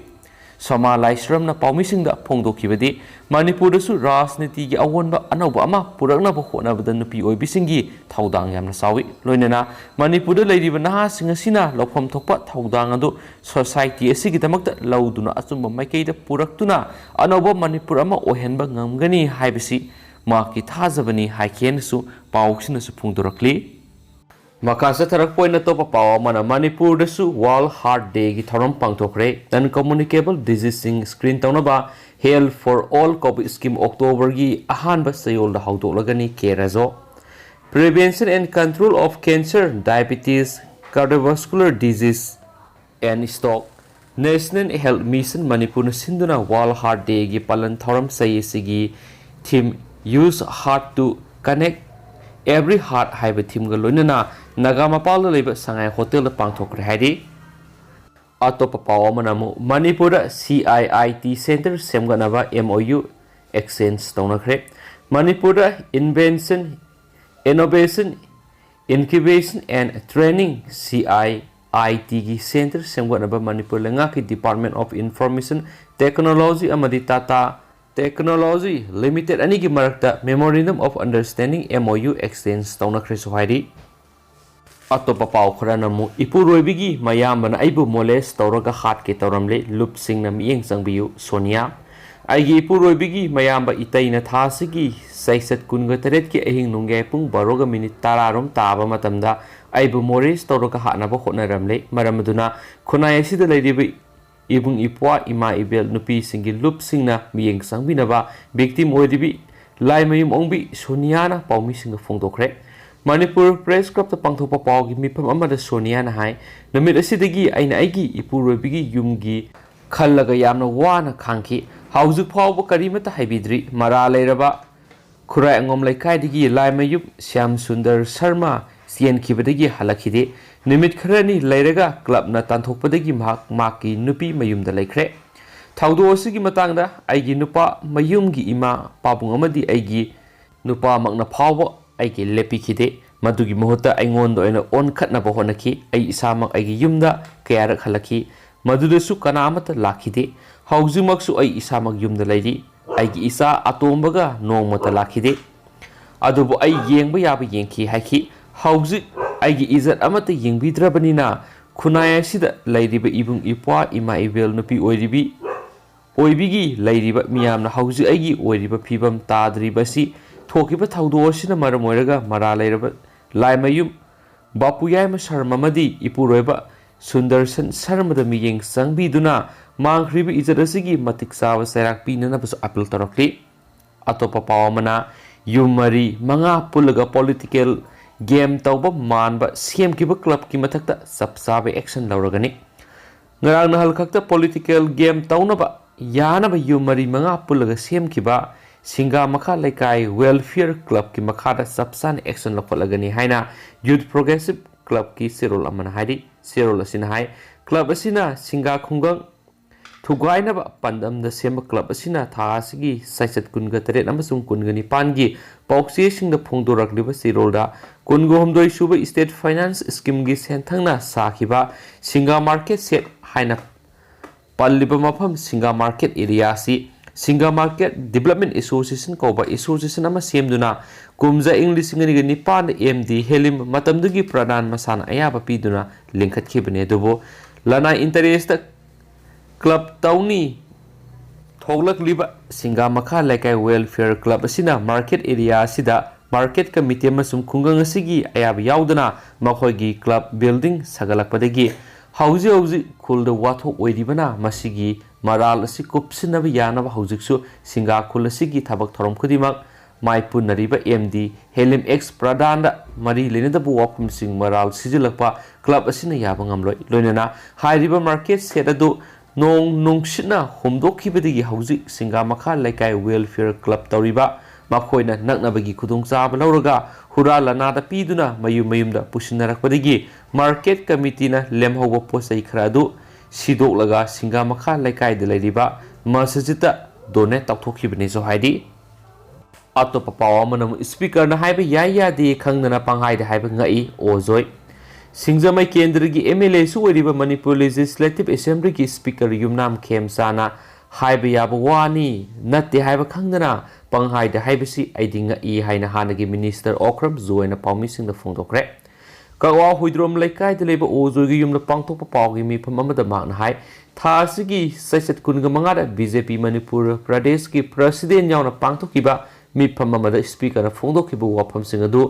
ꯁꯣꯃꯥ ꯂꯥꯏꯁ꯭ꯔꯝꯅ ꯄꯥꯎꯃꯤꯁꯤꯡꯗ ꯐꯣꯡꯗꯣꯛꯈꯤꯕꯗꯤ, ꯃꯅꯤꯄꯨꯔꯗꯁꯨ ꯔꯥꯖꯅꯤꯇꯤꯒꯤ ꯑꯑꯣꯟꯕ ꯑꯅꯧꯕ ꯑꯃ ꯄꯨꯔꯛꯅꯕ ꯍꯣꯠꯅꯕꯗ ꯅꯨꯄꯤ ꯑꯣꯏꯕꯤꯁꯤꯡꯒꯤ ꯊꯧꯗꯥꯡ ꯌꯥꯝꯅ ꯆꯥꯎꯏ꯫ ꯂꯣꯏꯅꯅ ꯃꯅꯤꯄꯨꯔꯗ ꯂꯩꯔꯤꯕ ꯅꯍꯥꯁꯤꯡ ꯑꯁꯤꯅ ꯂꯧꯐꯝ ꯊꯣꯛꯄ ꯊꯧꯗꯥꯡ ꯑꯗꯨ ꯁꯣꯁꯥꯏꯇꯤ ꯑꯁꯤꯒꯤꯗꯃꯛꯇ ꯂꯧꯗꯨꯅ ꯑꯆꯨꯝꯕ ꯃꯥꯏꯀꯩꯗ ꯄꯨꯔꯛꯇꯨꯅ ꯑꯅꯧꯕ ꯃꯅꯤꯄꯨꯔ ꯑꯃ ꯑꯣꯏꯍꯟꯕ ꯉꯝꯒꯅꯤ ꯍꯥꯏꯕꯁꯤ ꯃꯍꯥꯛꯀꯤ ꯊꯥꯖꯕꯅꯤ ꯍꯥꯏꯈꯤ ꯍꯥꯏꯅꯁꯨ ꯄꯥꯎꯁꯤꯅꯁꯨ ꯐꯣꯡꯗꯣꯔꯛꯂꯤ꯫ ꯃꯈꯥ ꯆꯠꯊꯔꯛꯄ ꯑꯣꯏꯅ ꯑꯇꯣꯞꯄ ꯄꯥꯎ ꯑꯃꯅ, ꯃꯅꯤꯄꯨꯔꯗꯁꯨ World Heart Dayꯒꯤ ꯊꯧꯔꯝ ꯄꯥꯡꯊꯣꯛꯈ꯭ꯔꯦ꯫ Non communicable diseaseꯁꯤꯡ screen ꯇꯧꯅꯕ Health for All ꯀꯧꯕ scheme Octoberꯒꯤ ꯑꯍꯥꯟꯕ ꯆꯌꯣꯜꯗ ꯍꯧꯗꯣꯛꯂꯒꯅꯤ꯫ ꯀꯦ ꯔꯥꯖꯣ꯫ Prevention and control of cancer, diabetes, cardiovascular disease and stroke, National Health Mission ꯃꯅꯤꯄꯨꯔꯅ ꯁꯤꯟꯗꯨꯅ World Heart Dayꯒꯤ ꯄꯥꯂꯟ ꯊꯧꯔꯝ ꯆꯌꯣꯜ ꯑꯁꯤꯒꯤ theme Use Heart to Connect Every Heart ꯍꯥꯏꯕ themeꯒ ꯂꯣꯏꯅꯅ ꯅꯥꯒꯥ ꯃꯄꯥꯜꯗ ꯂꯩꯕ ꯁꯉꯥꯏ ꯍꯣꯇꯦꯜꯗ ꯄꯥꯡꯊꯣꯛꯈ꯭ꯔꯦ ꯍꯥꯏꯔꯤ꯫ ꯑꯇꯣꯞꯄ ꯄꯥꯎ ꯑꯃꯅ ꯑꯃꯨꯛ ꯃꯅꯤꯄꯨꯔꯗ C I I T center ꯁꯦꯝꯒꯠꯅꯕ M O U exchange ꯇꯧꯅꯈ꯭ꯔꯦ꯫ ꯃꯅꯤꯄꯨꯔꯗ Invention, Innovation, Incubation and Training, C I I T ꯒꯤ ꯁꯦꯟꯇꯔ ꯁꯦꯝꯒꯠꯅꯕ ꯃꯅꯤꯄꯨꯔ ꯂꯩꯉꯥꯛꯀꯤ Department of Information Technology ꯑꯃꯗꯤ Tata Technology Limited ꯑꯅꯤꯒꯤ ꯃꯔꯛꯇ Memorandum of Understanding, M O U, exchange ꯇꯧꯅꯈ꯭ꯔꯦꯁꯨ ꯍꯥꯏꯔꯤ꯫ ꯑꯇꯣꯞꯄ ꯄꯥꯎ ꯈꯔꯅ ꯑꯃꯨꯛ, ꯏꯄꯨꯔꯣꯏꯕꯤꯒꯤ ꯃꯌꯥꯝꯕꯅ ꯑꯩꯕꯨ molest ꯇꯧꯔꯒ ꯍꯥꯠꯀꯦ ꯇꯧꯔꯝꯂꯦ, ꯂꯨꯞꯁꯤꯡꯅ ꯃꯤꯠꯌꯦꯡ ꯆꯪꯕꯤꯌꯨ, ꯁꯣꯅꯤꯌꯥ꯫ ꯑꯩꯒꯤ ꯏꯄꯨꯔꯣꯏꯕꯤꯒꯤ ꯃꯌꯥꯝꯕ ꯏꯇꯩꯅ ꯊꯥ ꯑꯁꯤꯒꯤ ꯆꯩꯆꯠ ꯀꯨꯟꯒ ꯇꯔꯦꯠꯀꯤ ꯑꯍꯤꯡ ꯅꯣꯡꯌꯥꯏ ꯄꯨꯡ ꯕꯥꯔꯣꯒ ꯃꯤꯅꯤꯠ ꯇꯔꯥꯔꯣꯝ ꯇꯥꯕ ꯃꯇꯝꯗ ꯑꯩꯕꯨ molest ꯇꯧꯔꯒ ꯍꯥꯠꯅꯕ ꯍꯣꯠꯅꯔꯝꯂꯦ꯫ ꯃꯔꯝ ꯑꯗꯨꯅ ꯈꯨꯟꯅꯥꯏ ꯑꯁꯤꯗ ꯂꯩꯔꯤꯕ ꯏꯕꯨꯡ ꯏꯄ꯭ꯋꯥ, ꯏꯃꯥ ꯏꯕꯦꯜ, ꯅꯨꯄꯤꯁꯤꯡꯒꯤ ꯂꯨꯞꯁꯤꯡꯅ ꯃꯤꯠꯌꯦꯡ ꯆꯪꯕꯤꯅꯕ victim ꯑꯣꯏꯔꯤꯕꯤ ꯂꯥꯏꯃꯌꯨꯝ ꯑꯣꯡꯕꯤ ꯁꯣꯅꯤꯌꯥꯅ ꯄꯥꯎꯃꯤꯁꯤꯡꯗ ꯐꯣꯡꯗꯣꯛꯈ꯭ꯔꯦ꯫ ꯃꯅꯤꯄꯨꯔ Press Clubꯇ ꯄꯥꯡꯊꯣꯛꯄ ꯄꯥꯎꯒꯤ ꯃꯤꯐꯝ ꯑꯃꯗ ꯁꯣꯅꯤꯌꯥꯅ ꯍꯥꯏ, ꯅꯨꯃꯤꯠ ꯑꯁꯤꯗꯒꯤ ꯑꯩꯅ ꯑꯩꯒꯤ ꯏꯄꯨꯔꯣꯏꯕꯒꯤ ꯌꯨꯝꯒꯤ ꯈꯜꯂꯒ ꯌꯥꯝꯅ ꯋꯥꯅ ꯈꯥꯡꯈꯤ꯫ ꯍꯧꯖꯤꯛ ꯐꯥꯎꯕ ꯀꯔꯤꯃꯠꯇ ꯍꯥꯏꯕꯤꯗ꯭ꯔꯤ꯫ ꯃꯔꯥ ꯂꯩꯔꯕ ꯈꯨꯔꯥꯏ ꯑꯉꯣꯝ ꯂꯩꯀꯥꯏꯗꯒꯤ ꯂꯥꯏꯃꯌꯨꯝ ꯁ꯭ꯌꯥꯝ ꯁꯨꯟꯗꯔ ꯁꯔꯃ ꯆꯦꯟꯈꯤꯕꯗꯒꯤ ꯍꯜꯂꯛꯈꯤꯗꯦ꯫ ꯅꯨꯃꯤꯠ ꯈꯔꯅꯤ ꯂꯩꯔꯒ clubꯅ ꯇꯥꯟꯊꯣꯛꯄꯗꯒꯤ ꯃꯍꯥꯛ ꯃꯍꯥꯛꯀꯤ ꯅꯨꯄꯤ ꯃꯌꯨꯝꯗ ꯂꯩꯈ꯭ꯔꯦ꯫ ꯊꯧꯗꯣꯛ ꯑꯁꯤꯒꯤ ꯃꯇꯥꯡꯗ ꯑꯩꯒꯤ ꯅꯨꯄꯥ ꯃꯌꯨꯝꯒꯤ ꯏꯃꯥ, ꯄꯥꯕꯨꯡ ꯑꯃꯗꯤ ꯑꯩꯒꯤ ꯅꯨꯄꯥꯃꯛꯅ ꯐꯥꯎꯕ ꯑꯩꯒꯤ ꯂꯦꯞꯄꯤꯈꯤꯗꯦ꯫ ꯃꯗꯨꯒꯤ ꯃꯍꯨꯠꯇ ꯑꯩꯉꯣꯟꯗ ꯑꯣꯏꯅ ꯑꯣꯟꯈꯠꯅꯕ ꯍꯣꯠꯅꯈꯤ꯫ ꯑꯩ ꯏꯁꯥꯃꯛ ꯑꯩꯒꯤ ꯌꯨꯝꯗ ꯀꯌꯥꯔꯛ ꯍꯜꯂꯛꯈꯤ, ꯃꯗꯨꯗꯁꯨ ꯀꯅꯥ ꯑꯃꯠꯇ ꯂꯥꯛꯈꯤꯗꯦ꯫ ꯍꯧꯖꯤꯛꯃꯛꯁꯨ ꯑꯩ ꯏꯁꯥꯃꯛ ꯌꯨꯝꯗ ꯂꯩꯔꯤ꯫ ꯑꯩꯒꯤ ꯏꯆꯥ ꯑꯇꯣꯝꯕꯒ ꯅꯣꯡꯃꯇ ꯂꯥꯛꯈꯤꯗꯦ꯫ ꯑꯗꯨꯕꯨ ꯑꯩ ꯌꯦꯡꯕ ꯌꯥꯕ ꯌꯦꯡꯈꯤ ꯍꯥꯏꯈꯤ꯫ ꯍꯧꯖꯤꯛ ꯑꯩꯒꯤ ꯏꯖꯠ ꯑꯃꯠꯇ ꯌꯦꯡꯕꯤꯗ꯭ꯔꯕꯅꯤꯅ ꯈꯨꯟꯅꯥꯏ ꯑꯁꯤꯗ ꯂꯩꯔꯤꯕ ꯏꯕꯨꯡ ꯏꯄ꯭ꯋꯥ, ꯏꯃꯥ ꯏꯕꯦꯜ, ꯅꯨꯄꯤ ꯑꯣꯏꯔꯤꯕꯤ ꯑꯣꯏꯕꯤꯒꯤ ꯂꯩꯔꯤꯕ ꯃꯤꯌꯥꯝꯅ ꯍꯧꯖꯤꯛ ꯑꯩꯒꯤ ꯑꯣꯏꯔꯤꯕ ꯐꯤꯕꯝ ꯇꯥꯗ꯭ꯔꯤꯕ ꯑꯁꯤ ꯊꯣꯛꯈꯤꯕ ꯊꯧꯗꯣꯛ ꯑꯁꯤꯅ ꯃꯔꯝ ꯑꯣꯏꯔꯒ ꯃꯔꯥ ꯂꯩꯔꯕ ꯂꯥꯏꯃꯌꯨꯝ ꯕꯥꯄꯨ ꯌꯥꯏꯃ ꯁꯔꯃ ꯑꯃꯗꯤ ꯏꯄꯨꯔꯣꯏꯕ ꯁꯨꯟꯗꯔꯁꯟ ꯁꯔꯃꯗ ꯃꯤꯠꯌꯦꯡ ꯆꯪꯕꯤꯗꯨꯅ ꯃꯥꯡꯈ꯭ꯔꯤꯕ ꯏꯖꯠ ꯑꯁꯤꯒꯤ ꯃꯇꯤꯛ ꯆꯥꯕ ꯆꯩꯔꯥꯛ ꯄꯤꯅꯅꯕꯁꯨ appeal ꯇꯧꯔꯛꯂꯤ꯫ ꯑꯇꯣꯞꯄ ꯄꯥꯎ ꯑꯃꯅ, ꯌꯨꯝ ꯃꯔꯤ ꯃꯉꯥ ꯄꯨꯜꯂꯒ political game ꯇꯧꯕ ꯃꯥꯟꯕ ꯁꯦꯝꯈꯤꯕ clubꯀꯤ ꯃꯊꯛꯇ ꯆꯞ ꯆꯥꯕ action ꯂꯧꯔꯒꯅꯤ꯫ ꯉꯔꯥꯡ ꯅꯍꯥꯟ ꯈꯛꯇ political game ꯇꯧꯅꯕ ꯌꯥꯅꯕ ꯌꯨꯝ ꯃꯔꯤ ꯃꯉꯥ ꯄꯨꯜꯂꯒ ꯁꯦꯝꯈꯤꯕ ꯁꯤꯡꯒꯥ ꯃꯈꯥ ꯂꯩꯀꯥꯏ Welfare Clubꯀꯤ ꯃꯈꯥꯗ ꯆꯞ ꯆꯥꯅ action ꯂꯧꯈꯠꯂꯒꯅꯤ ꯍꯥꯏꯅ Youth Progressive Clubꯀꯤ ꯆꯦꯔꯣꯜ ꯑꯃꯅ ꯍꯥꯏꯔꯤ꯫ ꯆꯦꯔꯣꯜ ꯑꯁꯤꯅ ꯍꯥꯏ, club ꯑꯁꯤꯅ ꯁꯤꯡꯒꯥ ꯈꯨꯡꯒꯪ ꯊꯨꯒꯥꯏꯅꯕ ꯄꯥꯟꯗꯝꯗ ꯁꯦꯝꯕ ꯀ꯭ꯂꯕ ꯑꯁꯤꯅ ꯊꯥ ꯑꯁꯤꯒꯤ ꯆꯩꯆꯠ ꯀꯨꯟꯒ ꯇꯔꯦꯠ ꯑꯃꯁꯨꯡ ꯀꯨꯟꯒ ꯅꯤꯄꯥꯟꯒꯤ ꯄꯥꯎꯆꯦꯁꯤꯡꯗ ꯐꯣꯡꯗꯣꯔꯛꯂꯤꯕ ꯆꯦꯔꯣꯜꯗ ꯀꯨꯟꯒ ꯍꯨꯝꯗꯣꯏ ꯁꯨꯕ ꯁ꯭ꯇꯦꯠ ꯐꯥꯏꯅꯥꯟꯁ ꯁ꯭ꯀꯤꯝꯒꯤ ꯁꯦꯟꯊꯪꯅ ꯁꯥꯈꯤꯕ ꯁꯤꯡꯒꯥ ꯃꯥꯔꯀꯦꯠ ꯁꯦꯠ ꯍꯥꯏꯅ ꯄꯜꯂꯤꯕ ꯃꯐꯝ ꯁꯤꯡꯒꯥ ꯃꯥꯔꯀꯦꯠ ꯑꯦꯔꯤꯌꯥ ꯑꯁꯤ ꯁꯤꯡꯒꯥ ꯃꯥꯔꯀꯦꯠ ꯗꯤꯕꯂꯞꯃꯦꯟ ꯑꯦꯁꯣꯁꯤꯌꯦꯁꯟ ꯀꯧꯕ ꯑꯦꯁꯣꯁꯤꯌꯦꯁꯟ ꯑꯃ ꯁꯦꯝꯗꯨꯅ ꯀꯨꯝꯖꯥ ꯏꯪ ꯂꯤꯁꯤꯡ ꯑꯅꯤꯒ ꯅꯤꯄꯥꯟꯗ ꯑꯦꯝ ꯗꯤ ꯍꯦꯂꯤꯝ, ꯃꯇꯝꯗꯨꯒꯤ ꯄ꯭ꯔꯙꯥꯟ, ꯃꯁꯥꯅ ꯑꯌꯥꯕ ꯄꯤꯗꯨꯅ ꯂꯤꯡꯈꯠꯈꯤꯕꯅꯤ꯫ ꯑꯗꯨꯕꯨ ꯂꯅꯥꯏ ꯏꯟꯇꯔꯦꯁꯇ ꯀ꯭ꯂꯕ ꯇꯧꯅꯤ ꯊꯣꯛꯂꯛꯂꯤꯕ ꯁꯤꯡꯒꯥ ꯃꯈꯥ ꯂꯩꯀꯥꯏ ꯋꯦꯜꯐꯤꯌꯔ ꯀ꯭ꯂꯕ ꯑꯁꯤꯅ ꯃꯥꯔꯀꯦꯠ ꯑꯦꯔꯤꯌꯥ ꯑꯁꯤꯗ ꯃꯥꯔꯀꯦꯠ ꯀꯃꯤꯇꯤ ꯑꯃꯁꯨꯡ ꯈꯨꯡꯒꯪ ꯑꯁꯤꯒꯤ ꯑꯌꯥꯕ ꯌꯥꯎꯗꯅ ꯃꯈꯣꯏꯒꯤ ꯀ꯭ꯂꯕ ꯕꯤꯜꯗꯤꯡ ꯁꯥꯒꯠꯂꯛꯄꯗꯒꯤ ꯍꯧꯖꯤꯛ ꯍꯧꯖꯤꯛ ꯈꯨꯜꯗ ꯋꯥꯊꯣꯛ ꯑꯣꯏꯔꯤꯕꯅ ꯃꯁꯤꯒꯤ ꯃꯔꯥꯜ ꯑꯁꯤ ꯀꯨꯞꯁꯤꯟꯅꯕ ꯌꯥꯅꯕ ꯍꯧꯖꯤꯛꯁꯨ ꯁꯤꯡꯒꯥ ꯈꯨꯜ ꯑꯁꯤꯒꯤ ꯊꯕꯛ ꯊꯧꯔꯝ ꯈꯨꯗꯤꯡꯃꯛ ꯃꯥꯏꯄꯨꯅꯔꯤꯕ ꯑꯦꯝ ꯗꯤ ꯍꯦꯂꯤꯝ ꯑꯦꯛꯁ ꯄ꯭ꯔꯙꯥꯟꯗ ꯃꯔꯤ ꯂꯩꯅꯗꯕ ꯋꯥꯐꯝꯁꯤꯡ ꯃꯔꯥꯜ ꯁꯤꯖꯤꯜꯂꯛꯄ ꯀ꯭ꯂꯕ ꯑꯁꯤꯅ ꯌꯥꯕ ꯉꯝꯂꯣꯏ꯫ ꯂꯣꯏꯅꯅ ꯍꯥꯏꯔꯤꯕ ꯃꯥꯔꯀꯦꯠ ꯁꯦꯠ ꯑꯗꯨ ꯅꯣꯡ ꯅꯨꯡꯁꯤꯠꯅ ꯍꯨꯝꯗꯣꯛꯈꯤꯕꯗꯒꯤ ꯍꯧꯖꯤꯛ ꯁꯤꯡꯒꯥ ꯃꯈꯥ ꯂꯩꯀꯥꯏ ꯋꯦꯜꯐꯤꯌꯔ ꯀ꯭ꯂꯕ ꯇꯧꯔꯤꯕ ꯃꯈꯣꯏꯅ ꯅꯛꯅꯕꯒꯤ ꯈꯨꯗꯣꯡꯆꯥꯕ ꯂꯧꯔꯒ ꯍꯨꯔꯥ ꯂꯅꯥꯗ ꯄꯤꯗꯨꯅ ꯃꯌꯨꯝ ꯃꯌꯨꯝꯗ ꯄꯨꯁꯤꯟꯅꯔꯛꯄꯗꯒꯤ ꯃꯥꯔꯀꯦꯠ ꯀꯃꯤꯇꯤꯅ ꯂꯦꯝꯍꯧꯕ ꯄꯣꯠ ꯆꯩ ꯈꯔ ꯑꯗꯨ ꯁꯤꯗꯣꯛꯂꯒ ꯁꯤꯡꯒꯥ ꯃꯈꯥ ꯂꯩꯀꯥꯏꯗ ꯂꯩꯔꯤꯕ ꯃꯁꯖꯤꯠꯇ ꯗꯣꯅꯦꯠ ꯇꯧꯊꯣꯛꯈꯤꯕꯅꯤꯁꯨ ꯍꯥꯏꯔꯤ꯫ ꯑꯇꯣꯞꯄ ꯄꯥꯎ ꯑꯃꯅ ꯑꯃꯨꯛ ꯁ꯭ꯄꯤꯀꯔꯅ ꯍꯥꯏꯕ ꯌꯥꯏ ꯌꯥꯗꯦ ꯈꯪꯗꯅ ꯄꯪꯍꯥꯏꯗ ꯍꯥꯏꯕ ꯉꯛꯏ ꯑꯣꯖꯣꯏ꯫ ꯁꯤꯡꯖꯃꯩ ꯀꯦꯟꯗ꯭ꯔꯒꯤ ꯑꯦꯝ ꯑꯦꯜ ꯑꯦꯁꯨ ꯑꯣꯏꯔꯤꯕ ꯃꯅꯤꯄꯨꯔ ꯂꯦꯖꯤꯁꯂꯦꯇꯤꯚ ꯑꯦꯁꯦꯝꯕ꯭ꯂꯤꯒꯤ ꯁ꯭ꯄꯤꯀꯔ ꯌꯨꯝꯅꯥꯝ ꯈꯦꯝꯆꯥꯅ ꯍꯥꯏꯕ ꯌꯥꯕ ꯋꯥꯅꯤ ꯅꯠꯇꯦ ꯍꯥꯏꯕ ꯈꯪꯗꯅ ꯄꯪꯍꯥꯏꯗ ꯍꯥꯏꯕꯁꯤ ꯑꯩꯗꯤ ꯉꯛꯏ ꯍꯥꯏꯅ ꯍꯥꯟꯅꯒꯤ ꯃꯤꯅꯤꯁꯇꯔ ꯑꯣꯀ꯭ꯔꯝ ꯖꯣꯏꯅ ꯄꯥꯎꯃꯤꯁꯤꯡꯗ ꯐꯣꯡꯗꯣꯛꯈ꯭ꯔꯦ꯫ ꯀꯛꯋꯥ ꯍꯨꯏꯗ꯭ꯔꯣꯝ ꯂꯩꯀꯥꯏꯗ ꯂꯩꯕ ꯑꯣꯖꯣꯏꯒꯤ ꯌꯨꯝꯗ ꯄꯥꯡꯊꯣꯛꯄ ꯄꯥꯎꯒꯤ ꯃꯤꯐꯝ ꯑꯃꯗ ꯃꯍꯥꯛꯅ ꯍꯥꯏ, ꯊꯥ ꯑꯁꯤꯒꯤ ꯆꯩꯆꯠ ꯀꯨꯟꯒ ꯃꯉꯥꯗ ꯕꯤ ꯖꯦ ꯄꯤ ꯃꯅꯤꯄꯨꯔ ꯄ꯭ꯔꯗꯦꯁꯀꯤ ꯄ꯭ꯔꯁꯤꯗꯦꯟ ꯌꯥꯎꯅ ꯄꯥꯡꯊꯣꯛꯈꯤꯕ ꯃꯤꯐꯝ ꯑꯃꯗ ꯁ꯭ꯄꯤꯀꯔꯅ ꯐꯣꯡꯗꯣꯛꯈꯤꯕ ꯋꯥꯐꯝꯁꯤꯡ ꯑꯗꯨ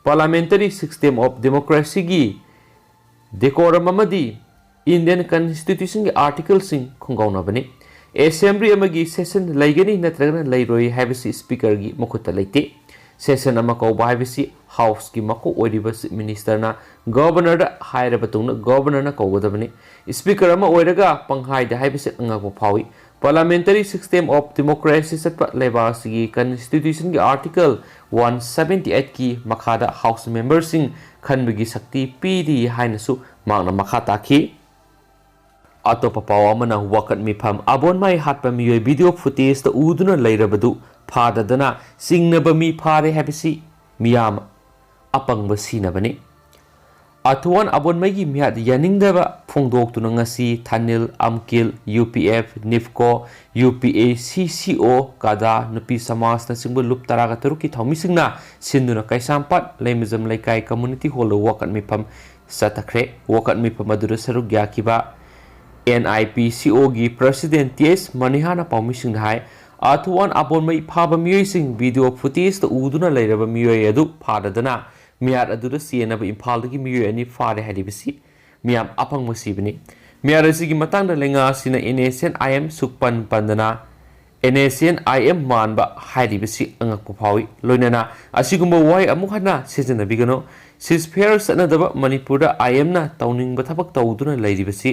ꯄꯥꯔꯂꯥꯃꯦꯟꯇꯔꯤ ꯁꯤꯁꯇꯦꯝ ꯑꯣꯐ ꯗꯦꯃꯣꯀ꯭ꯔꯦꯁꯤꯒꯤ ꯗꯦꯀꯣꯔꯝ ꯑꯃꯗꯤ ꯏꯟꯗꯤꯌꯟ ꯀꯟꯁꯇꯤꯇ꯭ꯌꯨꯁꯟꯒꯤ ꯑꯥꯔꯇꯤꯀꯜꯁꯤꯡ ꯈꯣꯡꯒꯥꯎꯅꯕꯅꯤ꯫ ꯑꯦꯁꯦꯝꯕ꯭ꯂꯤ ꯑꯃꯒꯤ ꯁꯦꯁꯟ ꯂꯩꯒꯅꯤ ꯅꯠꯇ꯭ꯔꯒꯅ ꯂꯩꯔꯣꯏ ꯍꯥꯏꯕꯁꯤ ꯁ꯭ꯄꯤꯀꯔꯒꯤ ꯃꯈꯨꯠꯇ ꯂꯩꯇꯦ꯫ ꯁꯦꯁꯟ ꯑꯃ ꯀꯧꯕ ꯍꯥꯏꯕꯁꯤ ꯍꯥꯎꯁꯀꯤ ꯃꯀꯣꯛ ꯑꯣꯏꯔꯤꯕ ꯆꯤꯐ ꯃꯤꯅꯤꯁꯇꯔꯅ ꯒꯕꯔꯅꯔꯗ ꯍꯥꯏꯔꯕ ꯇꯨꯡꯗ ꯒꯕꯔꯅꯔꯅ ꯀꯧꯒꯗꯕꯅꯤ꯫ ꯁ꯭ꯄꯤꯀꯔ ꯑꯃ ꯑꯣꯏꯔꯒ ꯄꯪꯍꯥꯏꯗ ꯍꯥꯏꯕꯁꯤ ꯑꯉꯛꯄ ꯐꯥꯎꯏ꯫ ꯄꯥꯔꯂꯥꯃꯦꯟꯇꯔꯤ ꯁꯤꯁꯇꯦꯝ ꯑꯣꯐ ꯗꯦꯃꯣꯀ꯭ꯔꯦꯁꯤ ꯆꯠꯄ ꯂꯩꯕꯥꯛ ꯑꯁꯤꯒꯤ ꯀꯟꯁꯇꯤꯇ꯭ꯌꯨꯁꯟꯒꯤ ꯑꯥꯔꯇꯤꯀꯜ ꯋꯥꯟ ꯁꯕꯦꯟꯇꯤ ꯑꯩꯠꯀꯤ ꯃꯈꯥꯗ ꯍꯥꯎꯁ ꯃꯦꯝꯕꯔꯁꯤꯡ ꯈꯟꯕꯒꯤ ꯁꯛꯇꯤ ꯄꯤꯔꯤ ꯍꯥꯏꯅꯁꯨ ꯃꯍꯥꯛꯅ ꯃꯈꯥ ꯇꯥꯈꯤ꯫ ꯑꯇꯣꯞꯄ ꯄꯥꯎ ꯑꯃꯅ, ꯋꯥꯀꯠ ꯃꯤꯐꯝ ꯑꯕꯣꯟꯃꯩ ꯍꯥꯠꯄ ꯃꯤꯑꯣꯏ ꯚꯤꯗꯤꯑꯣ ꯐꯨꯇꯦꯖꯇ ꯎꯗꯨꯅ ꯂꯩꯔꯕꯗꯨ ꯐꯥꯗꯗꯅ ꯆꯤꯡꯅꯕ ꯃꯤ ꯐꯥꯔꯦ ꯍꯥꯏꯕꯁꯤ ꯃꯤꯌꯥꯝ ꯑꯄꯪꯕ ꯁꯤꯅꯕꯅꯤ꯫ ꯑꯊꯨꯋꯥꯟ ꯑꯕꯣꯟꯃꯩꯒꯤ ꯃꯤꯍꯥꯠ ꯌꯥꯅꯤꯡꯗꯕ ꯐꯣꯡꯗꯣꯛꯇꯨꯅ ꯉꯁꯤ ꯊꯥꯅꯤꯜ, ꯑꯝꯀꯤꯜ, ꯌꯨ ꯄꯤ ꯑꯦꯐ, ꯅꯤꯐꯀꯣ, ꯌꯨ ꯄꯤ ꯑꯦ ꯁꯤ ꯁꯤ ꯑꯣ, ꯀꯥꯗꯥ, ꯅꯨꯄꯤ ꯁꯃꯥꯖꯅꯆꯤꯡꯕ ꯂꯨꯞ ꯇꯔꯥꯒ ꯇꯔꯨꯛꯀꯤ ꯊꯧꯃꯤꯁꯤꯡꯅ ꯁꯤꯟꯗꯨꯅ ꯀꯩꯁꯥꯝꯄꯥꯠ ꯂꯩꯃꯖꯝ ꯂꯩꯀꯥꯏ ꯀꯝꯃꯨꯅꯤꯇꯤ ꯍꯣꯜꯗ ꯋꯥꯀꯠ ꯃꯤꯐꯝ ꯆꯠꯊꯈ꯭ꯔꯦ꯫ ꯋꯥꯀꯠ ꯃꯤꯐꯝ ꯑꯗꯨꯗ ꯁꯔꯨꯛ ꯌꯥꯈꯤꯕ ꯑꯦꯟ ꯑꯥꯏ ꯄꯤ ꯁꯤ ꯑꯣꯒꯤ ꯄ꯭ꯔꯁꯤꯗꯦꯟ ꯇꯤ ꯑꯦꯁ ꯃꯅꯤꯍꯥꯅ ꯄꯥꯎꯃꯤꯁꯤꯡꯗ ꯍꯥꯏ, ꯑꯊꯨꯋꯥꯟ ꯑꯕꯣꯟꯃꯩ ꯐꯥꯕ ꯃꯤꯑꯣꯏꯁꯤꯡ ꯚꯤꯗꯤꯑꯣ ꯐꯨꯇꯦꯖꯇ ꯎꯗꯨꯅ ꯂꯩꯔꯕ ꯃꯤꯑꯣꯏ ꯑꯗꯨ ꯐꯥꯗꯗꯅ ꯃꯤꯍꯥꯠ ꯑꯗꯨꯗ ꯆꯦꯟꯅꯕ ꯏꯝꯐꯥꯜꯗꯒꯤ ꯃꯤꯑꯣꯏ ꯑꯅꯤ ꯐꯥꯔꯦ ꯍꯥꯏꯔꯤꯕꯁꯤ ꯃꯤꯌꯥꯝ ꯑꯄꯪꯕ ꯁꯤꯕꯅꯤ꯫ ꯃꯤꯍꯥꯠ ꯑꯁꯤꯒꯤ ꯃꯇꯥꯡꯗ ꯂꯩꯉꯥꯛ ꯑꯁꯤꯅ N S N I M ꯁꯨꯛꯄꯟ ꯄꯟꯗꯅ N S N I M ꯃꯥꯟꯕ ꯍꯥꯏꯔꯤꯕꯁꯤ ꯑꯉꯛꯄ ꯐꯥꯎꯏ꯫ ꯂꯣꯏꯅꯅ ꯑꯁꯤꯒꯨꯝꯕ ꯋꯥꯍꯩ ꯑꯃꯨꯛ ꯍꯟꯅ ꯁꯤꯖꯤꯟꯅꯕꯤꯒꯅꯨ꯫ ꯁꯤꯖꯐꯤꯌꯔ ꯆꯠꯅꯗꯕ ꯃꯅꯤꯄꯨꯔꯗ ꯑꯥꯏ ꯑꯦꯝꯅ ꯇꯧꯅꯤꯡꯕ ꯊꯕꯛ ꯇꯧꯗꯨꯅ ꯂꯩꯔꯤꯕꯁꯤ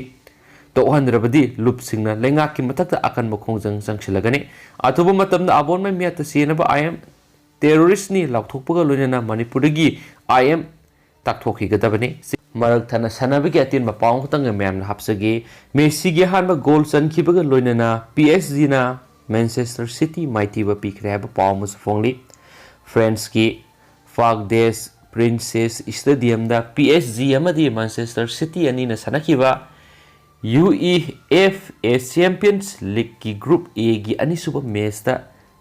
ꯇꯣꯛꯍꯟꯗ꯭ꯔꯕꯗꯤ ꯂꯨꯞꯁꯤꯡꯅ ꯂꯩꯉꯥꯛꯀꯤ ꯃꯊꯛꯇ ꯑꯀꯟꯕ ꯈꯣꯡꯖꯪ ꯆꯪꯁꯤꯜꯂꯒꯅꯤ꯫ ꯑꯊꯨꯕ ꯃꯇꯝꯗ ꯑꯕꯣꯟꯃꯩ ꯃꯤꯍꯥꯠꯇ ꯆꯦꯟꯅꯕ ꯑꯥꯏ ꯑꯦꯝ ꯇꯦꯔꯣꯔꯤꯁ꯭ꯠꯅꯤ ꯂꯥꯎꯊꯣꯛꯄꯒ ꯂꯣꯏꯅꯅ ꯃꯅꯤꯄꯨꯔꯗꯒꯤ ꯑꯥꯏ ꯑꯦꯝ ꯇꯥꯛꯊꯣꯛꯈꯤꯒꯗꯕꯅꯤ꯫ ꯃꯔꯛ ꯊꯠꯅ ꯁꯥꯟꯅꯕꯒꯤ ꯑꯇꯦꯟꯕ ꯄꯥꯎ ꯑꯃꯈꯛꯇꯪꯒ ꯃꯌꯥꯝꯅ ꯍꯥꯞꯆꯒꯦ꯫ ꯃꯦꯁꯤꯒꯤ ꯑꯍꯥꯟꯕ ꯒꯣꯜ ꯆꯟꯈꯤꯕꯒ ꯂꯣꯏꯅꯅ ꯄꯤ ꯑꯦꯁ ꯖꯤꯅ ꯃꯦꯟꯆꯦꯁꯇꯔ ꯁꯤꯇꯤ ꯃꯥꯏꯊꯤꯕ ꯄꯤꯈ꯭ꯔꯦ ꯍꯥꯏꯕ ꯄꯥꯎ ꯑꯃꯁꯨ ꯐꯣꯡꯂꯤ꯫ ꯐ꯭ꯔꯦꯟꯁꯀꯤ ꯐꯥꯛ ꯗꯦꯁ ꯄ꯭ꯔꯤꯟꯁꯦꯁ ꯁ꯭ꯇꯦꯗꯤꯌꯝꯗ ꯄꯤ ꯑꯦꯁ ꯖꯤ ꯑꯃꯗꯤ ꯃꯦꯟꯆꯦꯁꯇꯔ ꯁꯤꯇꯤ ꯑꯅꯤꯅ ꯁꯥꯟꯅꯈꯤꯕ U E F A champions ꯂꯤꯒꯀꯤ ꯒ꯭ꯔꯨꯞ ꯑꯦꯒꯤ ꯑꯅꯤꯁꯨꯕ ꯃꯦꯆꯇ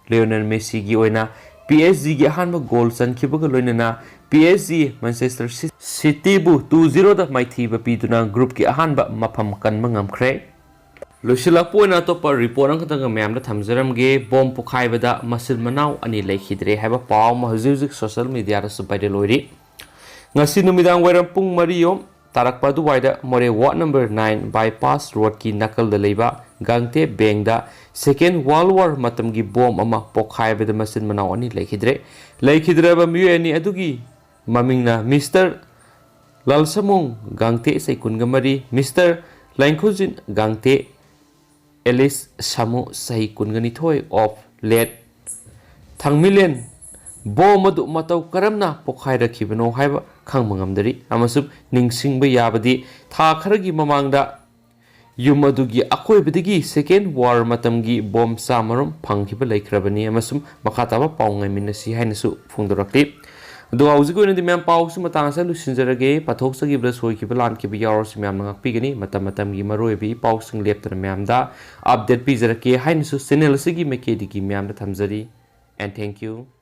ꯂꯤꯑꯣꯅꯦꯜ ꯃꯦꯁꯤꯒꯤ ꯑꯣꯏꯅ ꯄꯤ ꯑꯦꯁ ꯖꯤꯒꯤ ꯑꯍꯥꯟꯕ ꯒꯣꯜ ꯆꯟꯈꯤꯕꯒ ꯂꯣꯏꯅꯅ ꯄꯤ ꯑꯦꯁ ꯖꯤ ꯃꯦꯟꯆꯦꯁꯇꯔ ꯁꯤ-, ꯁꯤꯇꯤꯕꯨ ꯇꯨ ꯖꯤꯔꯣꯗ ꯃꯥꯏꯊꯤꯕ ꯄꯤꯗꯨꯅ ꯒ꯭ꯔꯨꯞꯀꯤ ꯑꯍꯥꯟꯕ ꯃꯐꯝ ꯀꯟꯕ ꯉꯝꯈ꯭ꯔꯦ꯫ ꯂꯣꯏꯁꯤꯜꯂꯛꯄ ꯑꯣꯏꯅ ꯑꯇꯣꯞꯄ ꯔꯤꯄꯣꯔꯠ ꯑꯃꯈꯛꯇꯪꯒ ꯃꯌꯥꯝꯗ ꯊꯝꯖꯔꯝꯒꯦ꯫ ꯕꯣꯝ ꯄꯣꯈꯥꯏꯕꯗ ꯃꯆꯤꯟ ꯃꯅꯥꯎ ꯑꯅꯤ ꯂꯩꯈꯤꯗ꯭ꯔꯦ ꯍꯥꯏꯕ ꯄꯥꯎ ꯑꯃ ꯍꯧꯖꯤꯛ ꯍꯧꯖꯤꯛ ꯁꯣꯁꯤꯌꯦꯜ ꯃꯤꯗꯤꯌꯥꯗꯁꯨ ꯚꯥꯏꯔꯦꯜ ꯑꯣꯏꯔꯤ꯫ ꯉꯁꯤ ꯅꯨꯃꯤꯗꯥꯡ ꯋꯥꯏꯔꯝ ꯄꯨꯡ ꯃꯔꯤ ꯌꯣꯝ ꯇꯥꯔꯛꯄ ꯑꯗꯨꯋꯥꯏꯗ ꯃꯣꯔꯦ ꯋꯥꯔꯗ ꯅꯝꯕꯔ ꯅꯥꯏꯟ ꯕꯥꯏꯄꯥꯁ ꯔꯣꯗꯀꯤ ꯅꯥꯀꯜꯗ ꯂꯩꯕ ꯒꯥꯡꯇꯦ ꯕꯦꯡꯗ ꯁꯦꯀꯦꯟ ꯋꯥꯔꯜ ꯋꯥꯔ ꯃꯇꯝꯒꯤ ꯕꯣꯝ ꯑꯃ ꯄꯣꯈꯥꯏꯕꯗ ꯃꯆꯤꯟ ꯃꯅꯥꯎ ꯑꯅꯤ ꯂꯩꯈꯤꯗ꯭ꯔꯦ꯫ ꯂꯩꯈꯤꯗ꯭ꯔꯕ ꯃꯤꯑꯣꯏ ꯑꯅꯤ ꯑꯗꯨꯒꯤ ꯃꯃꯤꯡꯅ ꯃꯤꯁꯇꯔ ꯂꯥꯜꯁꯃꯣꯡ ꯒꯥꯡꯇꯦ, ꯆꯍꯤ ꯀꯨꯟꯒ ꯃꯔꯤ, ꯃꯤꯁꯇꯔ ꯂꯥꯏꯈꯣꯖꯤꯟ ꯒꯥꯡꯇꯦ, ꯑꯦꯂꯤꯁ ꯁꯥꯃꯨ, ꯆꯍꯤ ꯀꯨꯟꯒ ꯅꯤꯊꯣꯏ, ꯑꯣꯐ ꯂꯦꯠ ꯊꯥꯡꯃꯤꯂꯦꯟ꯫ ꯕꯣꯝ ꯑꯗꯨ ꯃꯇꯧ ꯀꯔꯝꯅ ꯄꯣꯈꯥꯏꯔꯛꯈꯤꯕꯅꯣ ꯍꯥꯏꯕ ꯈꯪꯕ ꯉꯝꯗꯔꯤ ꯑꯃꯁꯨꯡ ꯅꯤꯡꯁꯤꯡꯕ ꯌꯥꯕꯗꯤ ꯊꯥ ꯈꯔꯒꯤ ꯃꯃꯥꯡꯗ ꯌꯨꯝ ꯑꯗꯨꯒꯤ ꯑꯀꯣꯏꯕꯗꯒꯤ Second War ꯃꯇꯝꯒꯤ ꯕꯣꯝ ꯆꯥꯃꯔꯣꯝ ꯐꯪꯈꯤꯕ ꯂꯩꯈ꯭ꯔꯕꯅꯤ ꯑꯃꯁꯨꯡ ꯃꯈꯥ ꯇꯥꯕ ꯄꯥꯎ ꯉꯥꯏꯃꯤꯟꯅꯁꯤ ꯍꯥꯏꯅꯁꯨ ꯐꯣꯡꯗꯣꯔꯛꯂꯤ꯫ ꯑꯗꯨꯒ ꯍꯧꯖꯤꯛꯀꯤ ꯑꯣꯏꯅꯗꯤ ꯃꯌꯥꯝ ꯄꯥꯎꯁꯤ ꯃꯇꯥꯡ ꯑꯁꯤꯗ ꯂꯣꯏꯁꯤꯟꯖꯔꯒꯦ꯫ ꯄꯥꯊꯣꯛꯆꯈꯤꯕꯗ ꯁꯣꯏꯈꯤꯕ ꯂꯥꯟꯈꯤꯕ ꯌꯥꯎꯔꯁꯨ ꯃꯌꯥꯝꯅ ꯉꯥꯛꯄꯤꯒꯅꯤ꯫ ꯃꯇꯝ ꯃꯇꯝꯒꯤ ꯃꯔꯨꯑꯣꯏꯕ ꯏ ꯄꯥꯎꯁꯤꯡ ꯂꯦꯞꯇꯅ ꯃꯌꯥꯝꯗ update ꯄꯤꯖꯔꯛꯀꯦ ꯍꯥꯏꯅꯁꯨ channel ꯑꯁꯤꯒꯤ ꯃꯥꯏꯀꯩꯗꯒꯤ ꯃꯌꯥꯝꯗ ꯊꯝꯖꯔꯤ꯫ And thank you.